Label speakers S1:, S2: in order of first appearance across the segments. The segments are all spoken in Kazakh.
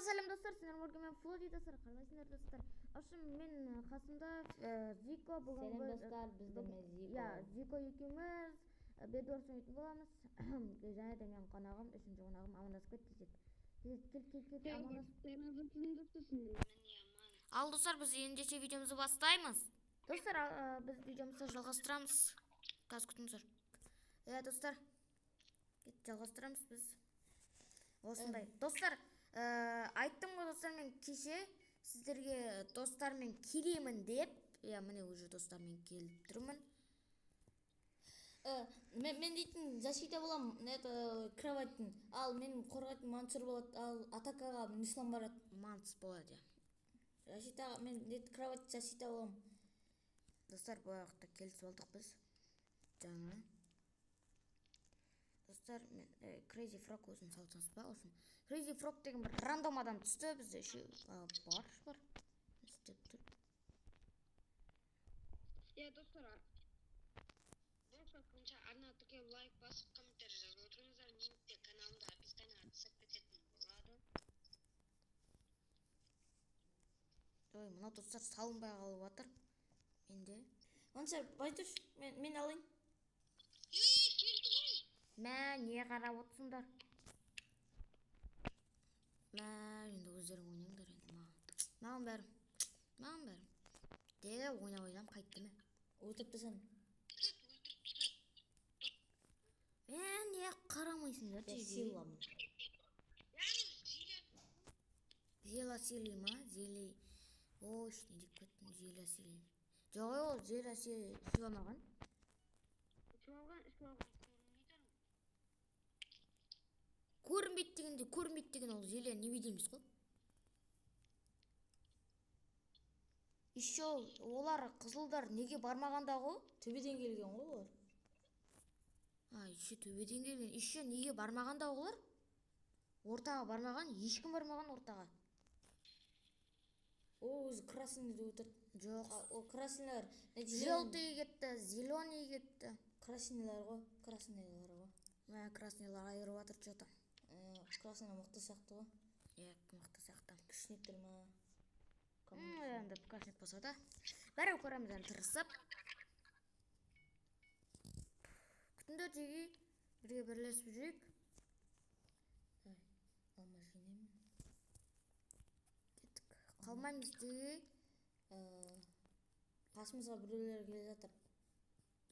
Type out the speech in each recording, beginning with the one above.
S1: Ал сәлем достар, сіздер мен Флоди достар, қалайсыңдар достар? Общем, мен қасымда Зико бүгін.
S2: Сәлем достар, біздің Зико.
S1: Иә, Зико екеуміз Бедуарс ойнайтын боламыз. Және де менің қонағым, үшінші қонағым амандасып кет деседі. Кел, кел, кел, кел, амандас. Ал достар, біз ендеше видеомызды бастаймыз. Достар, біз видеомызды жалғастырамыз. Қазір күтіңіздер. Иә, достар. Жалғастырамыз біз. Осындай. Достар, айттым ғой достар, мен кеше сіздерге достармен келемін деп. Иә, міне уже достармен келіп тұрмын.
S2: Мен дейтін защита боламын, это кроваттың. Ал мен қорғайтын Мансұр болады, ал атакаға Нислам барады.
S1: Манс болады, иә.
S2: Защитаға мен дейтін кровать защита боламын.
S1: Достар, бұл жақта келісіп алдық біз. Жаңа. Достар, мен Crazy Frog өзін салсаңыз ба? Общем, Crazy Frog деген бір рандом адам түсті бізде еще бар бар. Не істеп тұр?
S3: Иә, достар, болса арна тіркеліп, лайк басып, комментарий жазып отырыңыздар. Менің де каналымда описание түсіп кететін болады.
S1: Ой, мына достар салынбай қалып жатыр. Менде.
S2: Мансұр, бай тұршы, мен алайын.
S3: Ей, келді ғой.
S1: Мә, не қарап отырсыңдар? Мә, енді өздерің ойнаңдар енді маған. Маған бәрі. Маған бәрі. Де ойнап ойнап қайтты ме?
S2: Өлтіріп тастадым.
S3: Өлтіріп тастады.
S1: Мә, не қарамайсыңдар?
S2: Я силамын.
S3: Яғни зиле.
S1: Зела сили ма? Зели. Ой, не деп кеттім, Зела сили. Жоқ, ол Зела сили ішіп алмаған.
S3: Ішіп алған, ішіп алған, көрінбейді.
S1: Көрінбейді дегенде, көрінбейді деген ол зелье невидимость қой. Еще олар қызылдар неге бармағанда ғой?
S2: Төбеден келген ғой олар.
S1: А, еще төбеден келген. Еще неге бармағанда олар? Ортаға бармаған, ешкім бармаған ортаға.
S2: О, өзі красный деп отыр.
S1: Жоқ.
S2: О, красныйлар.
S1: Желтый кетті, зеленый кетті.
S2: Красныйлар ғой, красныйлар ғой.
S1: Мә, красныйлар айырып жатыр что-то.
S2: Красныйлар мықты сияқты ғой.
S1: Иә, мықты сияқты.
S2: Күшінектер ма?
S1: Енді кашник болса да. Бәрі көреміз енді тырысып. Күтіңдер жеге, бірге бірлесіп жүрейік.
S2: Алма жинаймын.
S1: Кеттік. Қалмаймыз жеге.
S2: Қасымызға біреулер келе жатыр.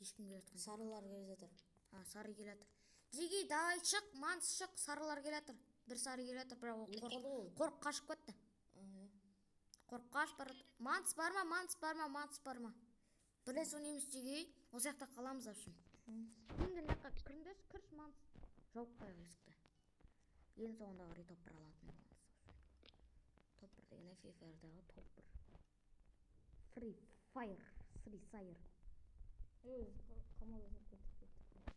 S1: Ешкім келе жатқан.
S2: Сарылар келе жатыр.
S1: А, сары келе жатыр. Жеге, давай шық, манс шық, сарылар келе жатыр. Бір сары келе жатыр, бірақ ол
S2: Өліп қалды ғой ол.
S1: қорқ қашып кетті.
S2: А, иә.
S1: Қорқ қашып барады. Манс бар ма, манс бар ма, манс бар ма? Бірлесіп ойнаймыз жеге. Осы жақта қаламыз в общем. Енді мына жаққа кіріңдерші, кірші манс. Жауып қояйық есікті. Ең соңында қарай топ бір алатын боламыз. Топ бір деген Free Fire'дағы топ бір. Free Fire, Free Fire.
S2: Өз қамал жасап кеттік, кеттік.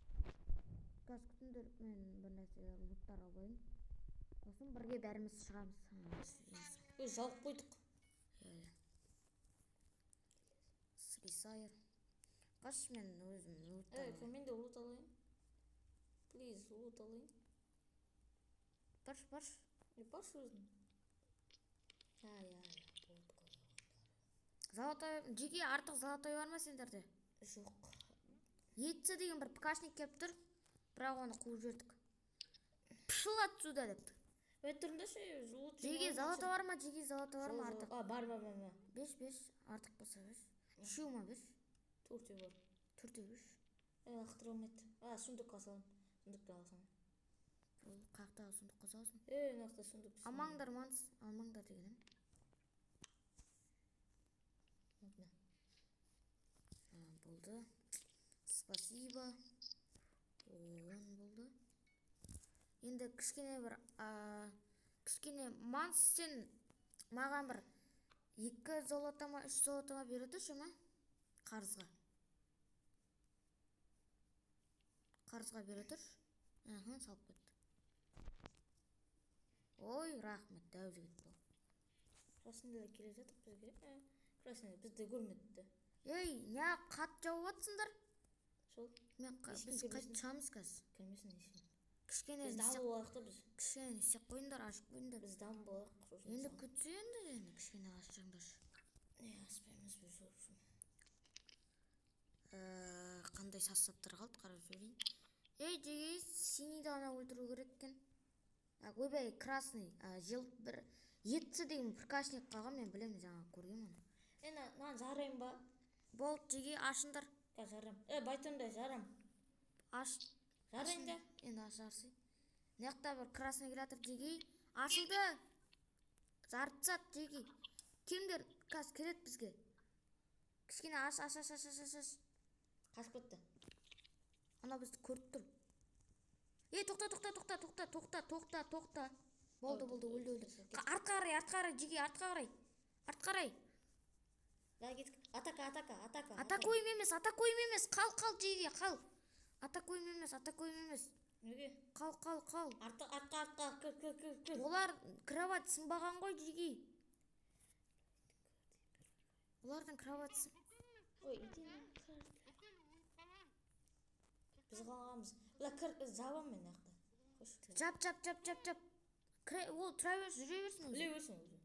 S1: Қазір күтіңдер, мен бір нәрсе луттар алайын. Сосын бірге бәріміз шығамыз.
S2: Өз жауып қойдық.
S1: Иә. Free Fire. Қаш, мен өзім луттар
S2: Ей,
S1: алайын.
S2: мен де лут алайын. Плиз, лут алайын.
S1: Баршы, баршы.
S2: Е, баршы өзің. Я, я, я, болды ғой.
S1: Золотой, жеке артық золотой бар ма сендерде?
S2: Жоқ.
S1: Етсі деген бір ПКшник келіп тұр, бірақ оны қуып жібердік. Пшыл отсюда деп.
S2: Ей, тұрыңдаршы, лут
S1: Жеке
S2: жинап
S1: золото бар ма, жеке золото бар ма
S2: Жоқ,
S1: артық?
S2: жоқ. А, бар, бар, бар, бар.
S1: Беш, беш, артық болса беш. Үшеу ма беш?
S2: Төртеу бар.
S1: Төртеу беш.
S2: Е, лақтыра алмайды. А, сундукқа саламын. Сундукқа алсам.
S1: Бұл қаяқтағы сундукқа саласың?
S2: Е, мына жақта сундук.
S1: Алмаңдар, манс, алмаңдар дегенім.
S2: Мына.
S1: А, болды. Спасибо. Он болды. Енді кішкене бір, кішкене манс, сен маған бір 2 золото ма, 3 золото ма бере тұршы ма? Қарызға. Қарызға бере тұршы. Аха, салып кетті. Ой, рахмет, дәу жігіт бол.
S2: Красныйлар келе жатыр бізге. Красныйлар бізді көрмеді.
S1: Ей, не қатты жауып жатсыңдар?
S2: Сол.
S1: Мен
S2: Ешкім
S1: біз
S2: кірмесін.
S1: қайтып шығамыз қазір.
S2: Кірмесін ешкім.
S1: Кішкене
S2: Біз
S1: не
S2: дамып
S1: істеп,
S2: болайық та біз.
S1: кішкене не істеп қойыңдар, ашып қойыңдар.
S2: Біз дамып болайық сосын.
S1: Енді күтсе, енді кішкене ашсаңдаршы.
S2: Не, аспаймыз біз, в общем.
S1: Қандай составтар қалды, қарап жіберейін. Ей, жеге, синийді ғана өлтіру керек екен. А, ойбай, красный, а, жел бір етсі деген прикашник қалған, мен білемін, жаңа көргенмін оны.
S2: Е, мынаны жарайын ба?
S1: Болды, жеге, ашыңдар.
S2: Қазір жарам. Е, байтонда жарам.
S1: Аш.
S2: Жарайын да.
S1: Енді ашарсың. Мына жақта бір красный келе жатыр, жеге. Ашылды. Жарып тастады, жеге. Келіңдер, қазір келеді бізге. Кішкене аш, аш, аш, аш, аш, аш, аш.
S2: Қашып кетті.
S1: Ана бізді көріп тұр. Ей, тоқта, тоқта, тоқта, тоқта, тоқта, тоқта, тоқта. Болды, болды, өлді, өлді. Артқа қарай, артқа қарай, жеге, артқа қарай. Артқа қарай.
S2: Да, кеттік. Атака, атака, атака.
S1: Атакуем емес, атакуем емес. Қал, қал, жеге, қал. Атакуем емес, атакуем емес.
S2: Неге?
S1: Қал, қал, қал.
S2: Артқа, артқа, артқа, кір, кір, кір, кір.
S1: Олар кровать сынбаған ғой, жеге. Олардың кровать
S2: Ой, иди на кір.
S3: Бүкіл өліп қаламын.
S2: Біз қалғанбыз. Бұла кір, жабамын мен мына жақта. Қойшы.
S1: Жап, жап, жап, жап, жап. Ол тұра берсін, жүре берсін өзі.
S2: Іле берсін өзі.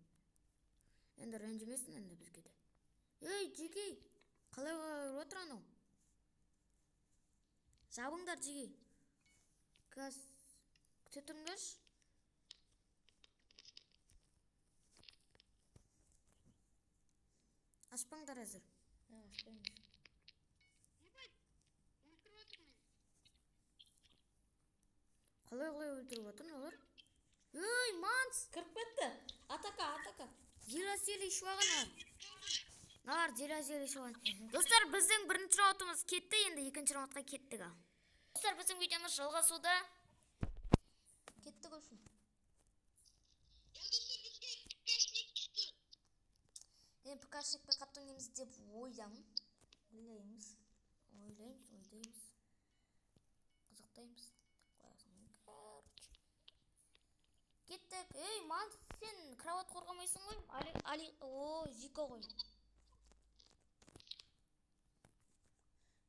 S1: Енді ренжімесін енді бізге де. Ей, жеге, қалай қалай ұрып отыр анау? Жабыңдар, жеге. Қазір күте тұрыңдаршы. Ашпаңдар әзір.
S2: Ә, ашпаймыз.
S3: Ойбай, өлтіріп жатыр мені.
S1: Қалай қалай өлтіріп жатыр олар? Ей, манс!
S2: Кіріп кетті. Атака, атака.
S1: Зелье ішіп алған олар. Мыналар зелье ішіп алған. Достар, біздің бірінші раундымыз кетті, енді екінші раундқа кеттік ал. Достар, біздің видеомыз жалғасуда. Кеттік, в общем.
S3: Я, достар, бізге ПКшник түсті.
S1: Енді ПКшникпен қатты ойнаймыз деп ойлаймын.
S2: Ойлаймыз.
S1: Ойлаймыз, ойлаймыз. Қызықтаймыз деп қоясың. Короче. Кеттік. Ей, манс, сен кровать қорғамайсың ғой. Али, Али, о, Зико ғой.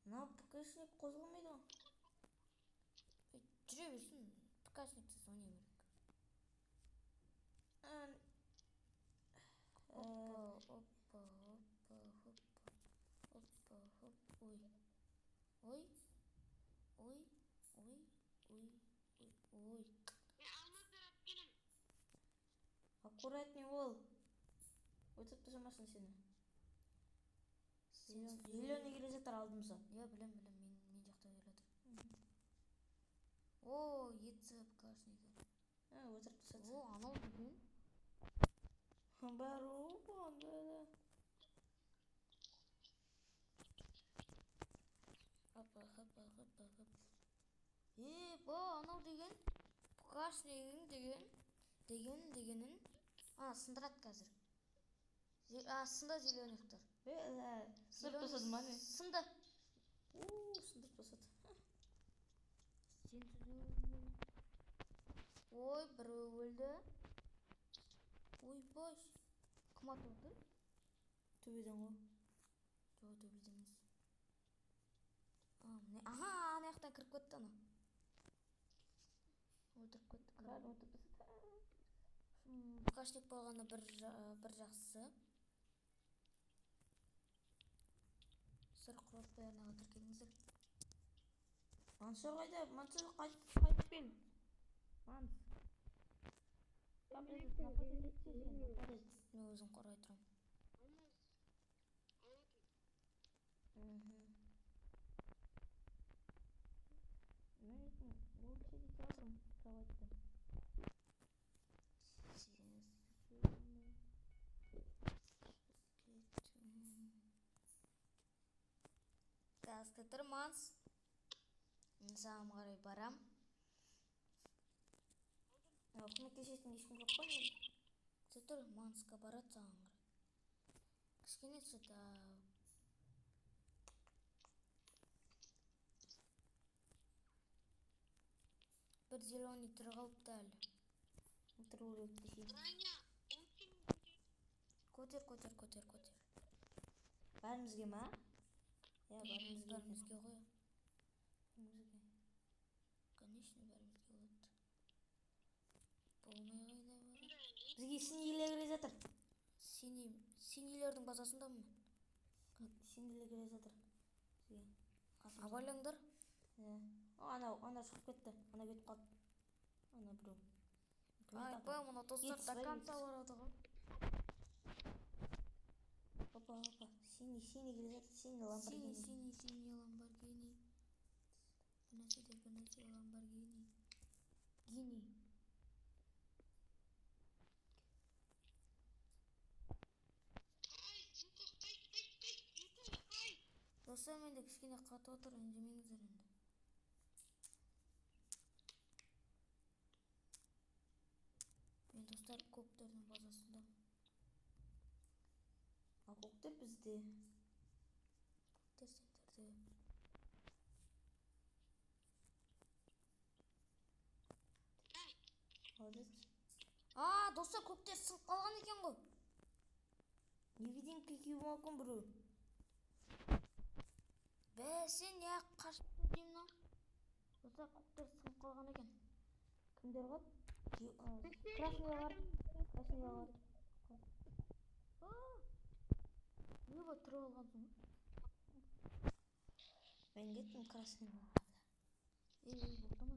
S2: Мынау ПКшник қозғалмайды ғой.
S1: Ей, жүре берсін. ПКшниксіз ойнай керек. Опа, опа, опа, опа. Опа, хоп, ой. Ой. Ой, ой, ой, ой, ой.
S3: Мен алмаздар алып келемін.
S2: Аккуратней бол. Өтіп тастамасын сені.
S1: Сен
S2: Зеленый келе жатыр алдымызда.
S1: Иә, білем, білем, мен жақта келе жатыр. О, ЕЦ ПКшнигі.
S2: Ә, өлтіріп тастады.
S1: О, анау деген.
S2: Бәрі оған да.
S1: Опа, хопа, хопа, хоп. Е, ба, анау деген ПКшнигің деген дегенін а сындырады қазір. А, сынды зеленыйлар.
S2: Е, сындырып тастады ма не?
S1: Сынды.
S2: У, сындырып тастады.
S1: Сенсіз өлмеймін. Ой, біреу өлді. Ойбай. Кім атып отыр?
S2: Төбеден ғой.
S1: Жоқ, төбеден емес. А, міне, аха, ана жақтан кіріп кетті ана. Өлтіріп кетті.
S2: Бәрін өлтіріп тастады.
S1: ПКшник болғаны бір жақсысы. Сыр құрып арнаға тіркеліңіздер.
S2: Мансұр қайда? Мансұр, қайтып кел. Манс. Нападать етсе сені, нападать.
S1: Мен өзім қорғай тұрамын.
S3: Алмаз алып.
S2: Мгм. Мен ертең улучшить ете жатырмын кроватьты.
S1: Сенсіз өлмей кеттім. Қазір тұр, Манс. Мен саған қарай барам.
S2: Көмектесетін ешкім жоқ па не?
S1: Күте тұр, Мансқа барады саған қарай. Кішкене что-то бір зеленый тірі қалыпты әлі.
S2: Тұру керек десе.
S3: Броня очень.
S1: Көтер, көтер, көтер, көтер.
S2: Бәрімізге ма? Иә, бәрімізге екен.
S1: Бәрімізге ғой.
S2: Бәрімізге.
S1: Конечно, бәрімізге болады.
S2: Бізге синилер келе жатыр.
S1: Синий, синийлердің базасындамын мен.
S2: Синилер келе жатыр. Бізге. Қасымызда.
S1: Абайлаңдар.
S2: Иә. О, анау шығып кетті. Анау кетіп қалды. Ана біреу.
S1: Айбай, мына достар
S2: Ет
S1: до
S2: сұрай
S1: конца
S2: ет.
S1: барады ғой.
S2: Опа, опа. Синий, синий келе жатыр. Синий
S1: Синий,
S2: Ламборгини.
S1: синий, синий Ламборгини. Бір нәрсе де, бір нәрсе Ламборгини. Гини.
S3: Ай, Юко, қайт, қайт, қайт, Юко, қайт.
S1: Достар, менде кішкене қатып отыр, ренжімеңіздер енді. Мен, достар, көктердің базасындамын.
S2: Ал көктер бізде.
S1: Көктер сендерде.
S2: Молодец.
S1: А, достар, көктер сынып қалған екен ғой.
S2: Невидимка киіп алған біреу.
S1: Бәсе, не қашып тұр деймін мынау. Достар, көктер сынып қалған екен.
S2: Кімдер қалды? Красныйлар. Красныйлар.
S1: А! Не бар, тұрып алғансың ғой?
S2: Мен кеттім красныйларға.
S1: Ей, ей, болды ма?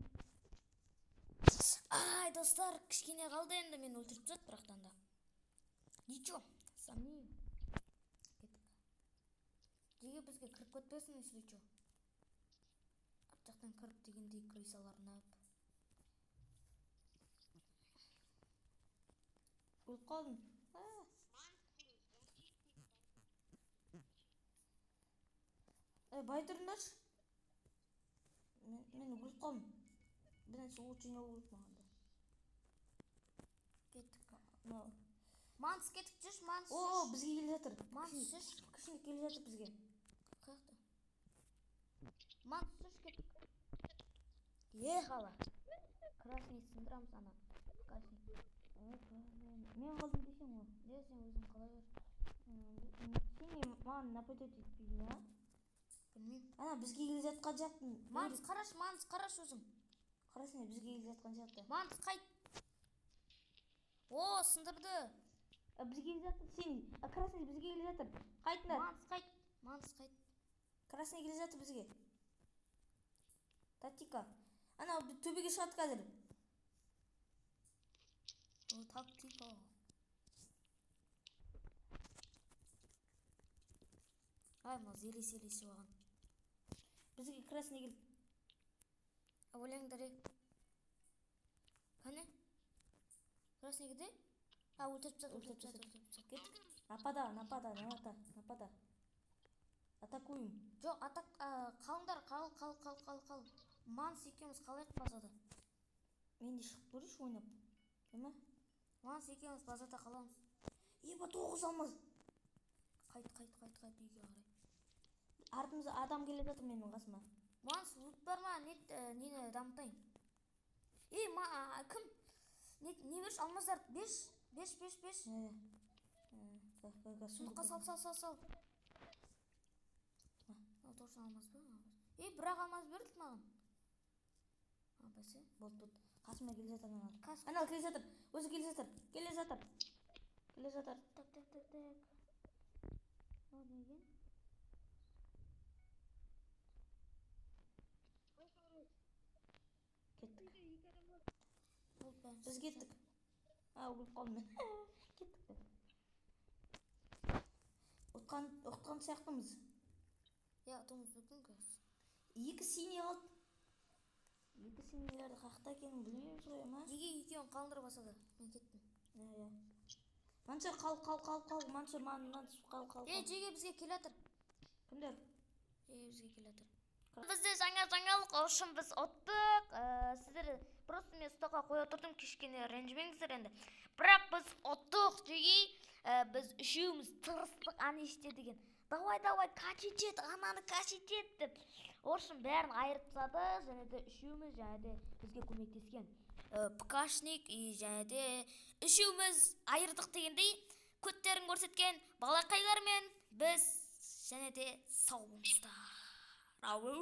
S1: Ай, достар, кішкене қалды енді, мені өлтіріп тастады бірақтан да. Ничего, сомнею. Кеттік. Неге бізге кіріп кетпесін, если чё. Арт жақтан кіріп дегендей крысалар ұнап.
S2: Өліп қалдым. А, бай тұрыңдаршы. Мен өліп қалдым. Бір нәрсе от жинау керек маған да.
S1: Кеттік.
S2: Мынау.
S1: Манс, кеттік, жүрші, Манс,
S2: О,
S1: жүрші.
S2: бізге келе жатыр.
S1: Манс, жүрші.
S2: Кішкене келе жатыр бізге.
S1: Қаяқта? Манс, жүрші, кеттік. Ехала. Красный сындырамыз ана. Красный.
S2: Мен қалдым десең ғой.
S1: Не, сен өзің қала бер.
S2: Сен маған нападать етпейдің, а?
S1: Білмеймін.
S2: Ана бізге келе жатқан сияқты.
S1: Манс, қарашы, Манс, қарашы өзің.
S2: Қарасana, бізге келе жатқан сияқты.
S1: Манс, қайт. О, сындырды.
S2: А, бізге келе жатыр синий. А, красный бізге келе жатыр. Қайтыңдар.
S1: Манс, қайт. Манс, қайт.
S2: Красный келе жатыр бізге. Тактика. Ана төбеге шығады қазір.
S1: О, тактика. Ай, мына зеле селесі алған.
S2: Бізге красный келді.
S1: Ойлаңдар, ей. Қане? Красный где? А, өлтіріп тастады, өлтіріп тастады, өлтіріп тастады.
S2: Кеттік. Напада, напада, напада, напада. Атакуем.
S1: Жоқ, атак, қалыңдар, қал, қал, қал, қал, қал. Манс екеуміз қалайық базада.
S2: Мен де шығып көрейінші ойнап. Ема?
S1: Манс екеуміз базада қаламыз.
S2: Еба, 9 алмаз.
S1: Қайт, қайт, қайт, қайт үйге қарай.
S2: Артымызда адам келе жатыр менің қасыма.
S1: Манс, лут бар ма? Не, нені дамытайын? Ей, ма, кім? Не берші, алмаздар, беш, беш, беш, беш. Сундукқа сал, сал, сал, сал. Ал, тоқсан алмаз ба? Ей, бірақ алмаз берді маған. А, бәсе.
S2: Болды, болды. Қасыма келе жатыр аналар.
S1: Қас-
S2: Анау келе жатыр. Өзі келе жатыр. Келе жатыр. Келе жатыр.
S1: Так, так, так, так. Мынау не екен?
S2: Кеттік.
S1: Болды, бәрін
S2: Біз кеттік. А, өліп қалдым мен. Кеттік те. Ұтқан сияқтымыз.
S1: Иә, ұтуымыз мүмкін қазір.
S2: 2 синий қалды. 2 синийлерді қақта екенін білмейміз ғой, ма?
S1: Неге екеуін қалыңдар басады? Мен кеттім.
S2: Иә, иә. Мансұр, қал, қал, қал, қал. Мансұр, Мансұр, қал, қал,
S1: Ей,
S2: қал.
S1: жеге бізге келе жатыр.
S2: Кімдер?
S1: Жеге бізге келе жатыр. Бізде жаңа жаңалық үшін біз ұттық. Сіздер просто мен столға қоя тұрдым, кішкене ренжімеңіздер енді. Бірақ біз ұттық, жеге. Біз үшеуміз тырыстық ана іште деген. Давай, давай, качить ет, ананы качить ет деп. Оршын бәрін айырып тастады, және де үшеуміз және де бізге көмектескен. ПКшник и және де үшеуміз айырдық дегендей көттерін көрсеткен балақайлармен біз және де сау болыңыздар. Ау.